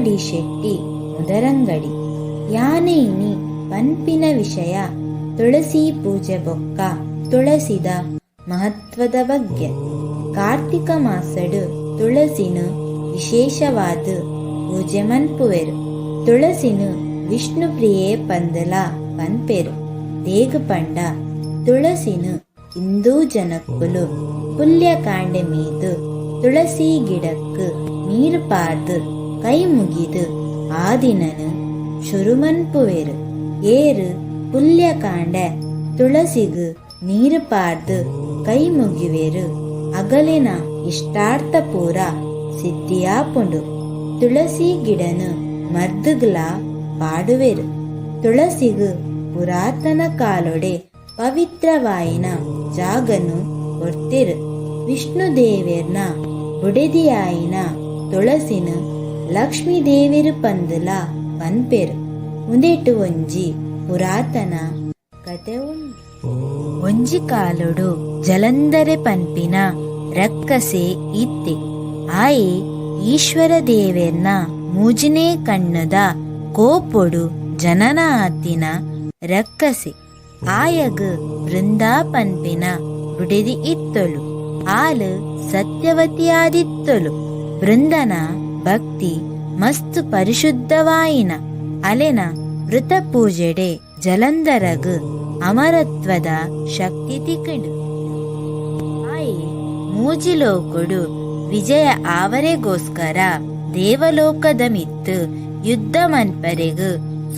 D Shetty Mudarangadi. ಯಾನ್ ಇನಿ ಪನ್ಪಿನ ವಿಷಯ ತುಳಸಿ ಪೂಜೆ ಬೊಕ್ಕ ತುಳಸಿದ ಮಹತ್ವದ ಬಗ್ಗೆ. ಕಾರ್ತಿಕ ಮಾಸಡ್ ತುಳಸಿನ್ ವಿಶೇಷವಾದ್ ಪೂಜೆ ಮನ್ಪುವೆರ್. ತುಳಸಿನ್ ವಿಷ್ಣು ಪ್ರಿಯೆ ಪಂದ್ ಲಾ ಪನ್ಪೆರ್. ದೇಗ್ ಪಂಡ ತುಳಸಿನ್ ಹಿಂದೂ ಜನಕ್ಕುಲು ಪುಲ್ಯ ಕಾಂಡೆ ಮೀದ್ ತುಳಸಿ ಗಿಡಕ್ಕ್ ನೀರ್ ಪಾರ್ದ್ ಕೈ ಮುಗಿದ್ ಆ ದಿನನ್ ಶುರು ಮನ್ಪುವೆರ್. ಏರ್ ಪುಲ್ಯ ಕಾಂಡೆ ತುಳಸಿಗ್ ನೀರ್ ಪಾರ್ದ್ ಕೈ ಮುಗಿವೆರ್ ಅಗಲೆನ ಇಷ್ಟಾರ್ಥ ಪೂರ ಸಿದ್ಧಿಯಾಪುಂಡು. ತುಳಸಿ ಗಿಡನ್ ಮರ್ದ್ಗ್ಲಾ ಪಾಡುವೆರ್. ತುಳಸಿಗ್ ಪುರಾತನ ಕಾಲೊಡೆ ಪವಿತ್ರವಾಯಿನ ಜಾಗನ್ ಕೊರ್ತೆರ್. ವಿಷ್ಣು ದೇವೆರ್ನ ಬುಡೆದಿಯಾಯಿನ ತುಳಸಿನ್ ಲಕ್ಷ್ಮೀ ದೇವೆರ್ ಪಂದ್ ಲಾ ಪನ್ಪೆರ್. ಉಂದೆಟ್ ಒಂಜಿ ಪುರಾತನ ಕತೆ ಉಂಡು. ಒಂಜಿ ಕಾಲೊಡು ಜಲಂಧರೆ ಪನ್ಪಿನ ರಕ್ಕಸೆ ಇತ್ತೆ. ಆಯೆ ಈಶ್ವರ ದೇವೆರ್ನ ಮೂಜಿನೆ ಕಣ್ಣುದ ಕೋಪೊಡು ಜನನ ಆತಿನ ರಕ್ಕಸೆ. ಆಯಗ್ ಬೃಂದಾ ಪನ್ಪಿನ ಬುಡೆದಿ ಇತ್ತೊಲು. ಆಲ್ ಸತ್ಯವತಿಯಾದಿತ್ತೊಲು. ಬೃಂದನ ಭಕ್ತಿ ಮಸ್ತ್ ಪರಿಶುದ್ಧವಾಯಿನ. ಅಲೆನ ವೃತ ಪೂಜೆಡೆ ಜಲಂಧರಗ್ ಅಮರತ್ವದ ಶಕ್ತಿ ತಿಕ್ಂಡ್. ಆಯೆ ಮೂಜಿ ಲೋಕೊಡು ವಿಜಯ ಆವರೆಗೋಸ್ಕರ ದೇವಲೋಕದ ಮಿತ್ತ್ ಯುದ್ಧ ಮನ್ಪರೆಗ್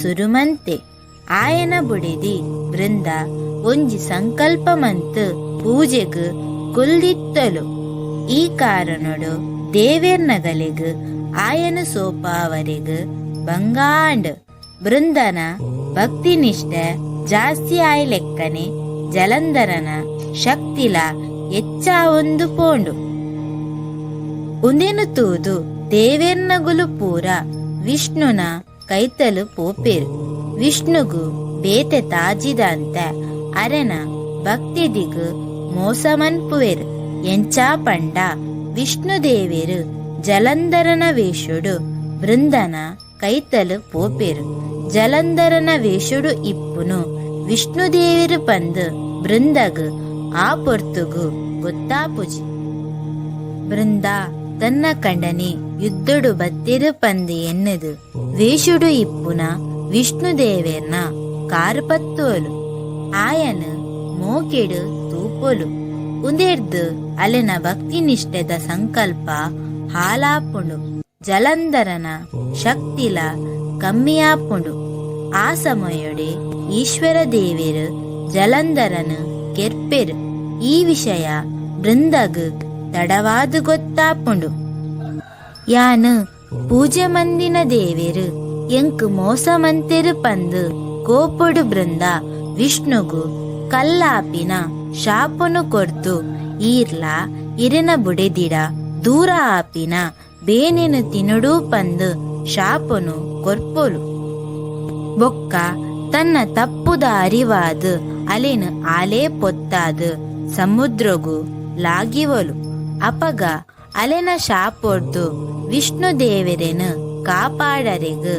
ಸುರು ಮಂತೆ. ಆಯನ ಬುಡೆದಿ ಬೃಂದ ಒಂಜಿ ಸಂಕಲ್ಪ ಮಂತ್ ಪೂಜೆಗ್ ಕುಲ್ದಿತ್ತೊಲು. ಈ ಕಾರಣೊಡು ದೇವೆರ್ನಗಲೆಗ್ ಆಯನ ಸೋಪಾವರೆಗ್ ಬಂಗಾಂಡ್. ಬೃಂದನ ಭಕ್ತಿ ನಿಷ್ಠೆ ಜಾಸ್ತಿ ಆಯಿಲೆಕ್ಕನೆ ಜಲಂಧರನ ಶಕ್ತಿಲ ಎಚ್ಚಾವೊಂದು ಪೋಂಡು. ಉಂದೆನು ತೂದು ದೇವೆರ್ನಗುಲು ಪೂರ ವಿಷ್ಣುನ ಕೈತಲು ಪೋಪೆರ್. ವಿಷ್ಣುಗು ಬೇತೆ ತಾಜಿದಂತೆ ಅರೆನ ಭಕ್ತಿದಿಗ್ ಮೋಸ ಮನ್ಪುವೆರ್. ಎಂಚಾ ಪಂಡ ವಿಷ್ಣು ದೇವೆರ್ ಜಲಂಧರನ ವೇಷೊಡು ಬೃಂದನ ಕೈತಲು ಪೋಪೆರ್. ಜಲಂಧರನ ವೇಷೊಡು ಇಪ್ಪುನು ವಿಷ್ಣು ದೇವೆರ್ ಪಂದ್ ಬೃಂದಗ್ ಆ ಪೊರ್ತುಗು ಗೊತ್ತಾಪುಜಿ. ಬೃಂದ ತನ್ನ ಕಂಡನೆ ಯುದ್ಧೊಡು ಬತ್ತೆರ್ ಪಂದ್ ಎನ್ನುದು ವೇಷೊಡು ಇಪ್ಪುನ ವಿಷ್ಣು ದೇವೆರ್ನ ಕಾರ್ ಪತ್ತುವೊಲು. ಆಯನ್ ಮೋಕೆಡ್ ತೂಪೊಲು. ಉಂದೆರ್ದ್ ಅಲೆನ ಭಕ್ತಿ ನಿಷ್ಠೆದ ಸಂಕಲ್ಪ ಹಾಲಾಪುಂಡು. ಜಲಂಧರನ ಶಕ್ತಿಲ ಕಮ್ಮಿಯಾಪುಂಡು. ಆ ಸಮಯೊಡೆ ಈಶ್ವರ ದೇವೆರ್ ಜಲಂಧರನ್ ಕೆರ್ಪೆರ್. ಈ ವಿಷಯ ಬೃಂದಗ್ ತಡವಾದ್ ಗೊತ್ತಾಪುಂಡು. ಯಾನ್ ಪೂಜೆ ಮಂದಿನ ದೇವೆರ್ ಎಂಕ್ ಮೋಸ ಮಂತೆರ್ ಪಂದ್ ಕೋಪೊಡು ಬೃಂದ ವಿಷ್ಣುಗು ಕಲ್ಲಾಪಿನ ಶಾಪೊನು ಕೊರ್ದು ಈರ್ಲ ಇರೆನ ಬುಡೆದಿಡ ದೂರ ಆಪಿನ ಬೇನೆನ್ ತಿನೊಡು ಪಂದ್ ಶಾಪೊನು ಕೊರ್ಪೊಲು. ಬೊಕ್ಕ ತನ್ನ ತಪ್ಪುದ ಅರಿವಾದ್ ಅಲೆನ್ ಆಲೇ ಪೊತ್ತಾದ್ ಸಮುದ್ರೊಗು ಲಾಗಿವೊಲು. ಅಪಗ ಅಲೆನ ಶಾಪೊರ್ದು ವಿಷ್ಣು ದೇವೆರೆನ್ ಕಾಪಾಡರೆಗ್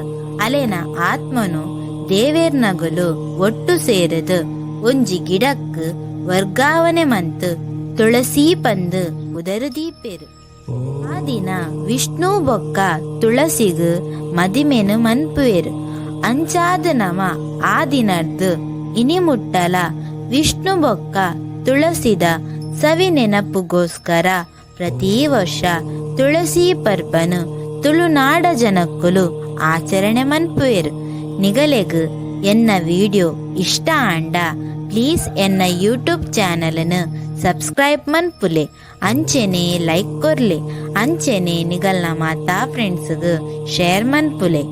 ಅಲೆನ ಆತ್ಮನು ದೇವೆರ್ನಗುಲು ಒಟ್ಟು ಸೇರುದು ಒಂಜಿ ಗಿಡಕ್ ವರ್ಗಾವಣೆ ಮಂತ್ ತುಳಸಿ ಪಂದ್ ಪುದರ್ ದೀಪೆರ್. ಆ ದಿನ ವಿಷ್ಣು ಬೊಕ್ಕ ತುಳಸಿಗ್ ಮದಿಮೆನ್ ಮನ್ಪುವೆರ್. ಅಂಚಾದ್ ನಮ ಆ ದಿನರ್ದ್ ಇನಿ ಮುಟ್ಟಲ ವಿಷ್ಣು ಬೊಕ್ಕ ತುಳಸಿದ ಸವಿ ನೆನಪುಗೋಸ್ಕರ ಪ್ರತಿ ವರ್ಷ ತುಳಸಿ ಪರ್ಬನ್ ತುಳುನಾಡ ಜನಕ್ಕುಲು ಆಚರಣೆ ಮನ್ಪುವೆರ್. ನಿಗಲೆಗ್ ಎನ್ನ ವಿಡಿಯೋ ಇಷ್ಟ ಆಂಡ ಪ್ಲೀಸ್ ಎನ್ನ ಯೂಟ್ಯೂಬ್ ಚಾನೆಲ್ ಸಬ್ಸ್ಕ್ರೈಬ್ ಮನ್ಪುಲೆ, ಅಂಚೆನೆ ಲೈಕ್ ಕೊರ್ಲೆ, ಅಂಚೆನೆ ನಿಗಲ್ನ ಮಾತಾ ಫ್ರೆಂಡ್ಸ್ಗ್ ಶೇರ್ ಮನ್ಪುಲೆ.